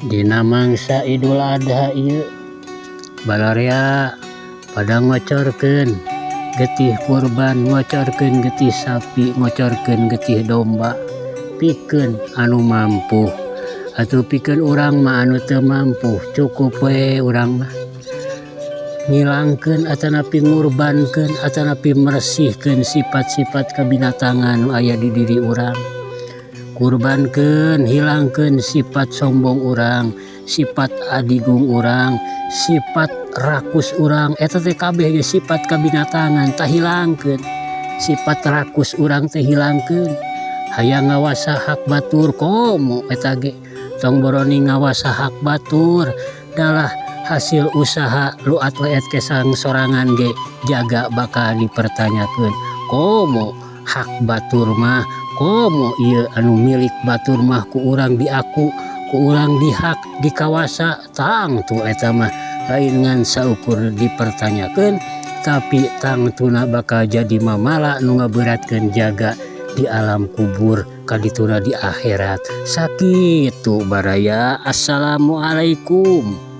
Dina mangsa Idul Adha ieu balarea pada ngocorkeun getih kurban, ngocorkeun getih sapi, ngocorkeun getih domba, pikeun anu mampu atau pikeun urang mah. Anu teu mampu, cukup we urang mah ngilangkeun atanapi ngurbankeun atanapi meresihkeun sifat-sifat kabinatangan nu aya di diri urang. Kurbankeun, hilangkeun sifat sombong urang, sifat adigung urang, sifat rakus urang. Eta teh kabeh ge sifat kabinatangan. Tah, hilangkeun sifat rakus urang teh, hilangkeun hayang ngawasa hak batur. Komo eta ge tong boroni ngawasa hak batur, dalah hasil usaha luat leet kesang sorangan ge jaga bakal dipertanyakeun, komo hak batur mah. Komo ieu anu milik batur mah ku urang diaku, ku urang dihak, dikawasa. Tangtu eta mah lain ngan saukur dipertanyakeun, tapi tangtuna bakal jadi mamala nu ngaberatkeun jaga di alam kubur, kadituna di akhirat. Sakitu, baraya. Assalamualaikum.